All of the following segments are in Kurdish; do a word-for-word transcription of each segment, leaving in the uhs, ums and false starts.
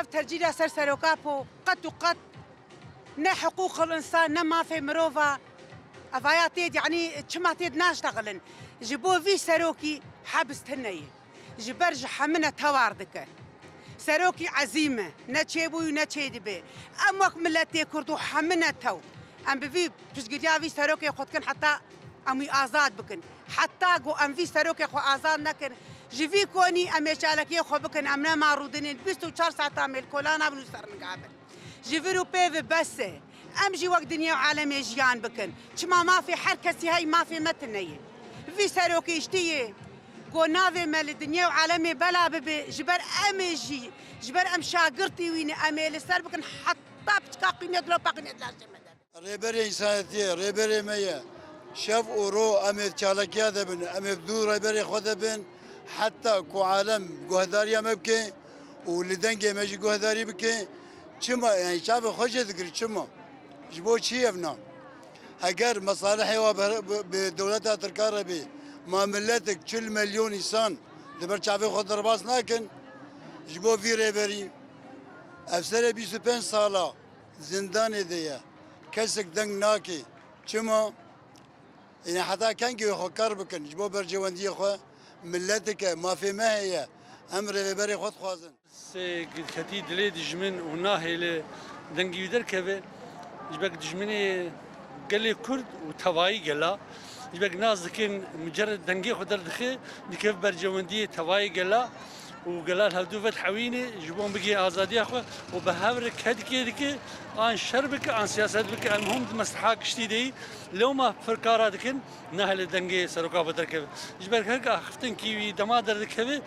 Ev tercîla ser seroka po qet û qet ne hiqûqil însan, ne mafê mirova. Evaya têd, yanî çima têd naştexilin? Ji bo vî serokî hebs tune ye. Ji ber ji hemine tewar dike. Serokî ezîm e, ne çêbû û ne çêdibe. Em wek miletê Kurd û hemine tew. Em bi vî piştgiriya vî serokê xwe dikin heta em wî azad bikin. Heta ku em vî serokê xwe azad nekin, ji vî konî em ê çalakiyê xwe bikin, em nema rûdinên bîst û çar saeta em ê li kolan nabin û ser niga bin. Ji vir û pê ve bes e. Em jî wek dinya û alemê jiyan bikin. Çima mafê her kesî heye, mafê me tune ye. Vî serokê îştiyê ku navê me li dinya û alemê bela bibe, ji ber em ê jî, ji ber em şagirtî wî ne, em ê li ser bikin heta piçka qînet, lopa qînet laşê me de. Rêberê însaniyetiyê, rêberê me ye. Şev û ro em ê çalakiya de bin, em ê bi dû rêberê xwe de bin. Heta ku alem guhdariya me bike û li dengê me jî guhdarî bike. Çima? Yani çavê xwe jê dikir, çima? Ji bo çi ev nan? Heger mesalihê wa bi, bi, bi dewleta Tirka re bê, ma miletek çil milyon însan li ber çavê xwe derbas nakin. Ji bo vî rêberî, ev serê bîst û pênc sala zindanê de ye. Kesek deng nake. Çima? Ê heta kengê xwe kar bikin ji bo berjewendiyê xwe, mileteke mafê me heye, em rêveberê xwe dixwazin. Sê ketî dilê dijmin û nahêle dengê wî derkeve, ji ber dijminê gelê Kurd û tevayî gela, ji ber nas dikin mucerred dengê xwe derdixe, dikeve berjewendiyê tevayê gela. û gela li hevdû vedihewîne ji bo bigihê azadiya xwe û bi hev re kedikê dike, an şer bike, an siyaset bike, el muhim di mesleha giştî de yî. Lewma pir kara dikin, nahêle dengê seroka xwe derkeve. Ji ber heke axiftinkî wî dema derdikeve,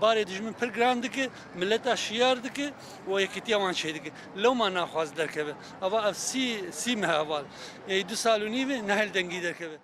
barê dijmin pir giran dike, mileta şiyar dike û yekîtiya wan çêdike. Lewma naxwaze derkeve. Ava ev sî, sî meh heval. Ê du sal û nîv e, nahêle dengî derkeve.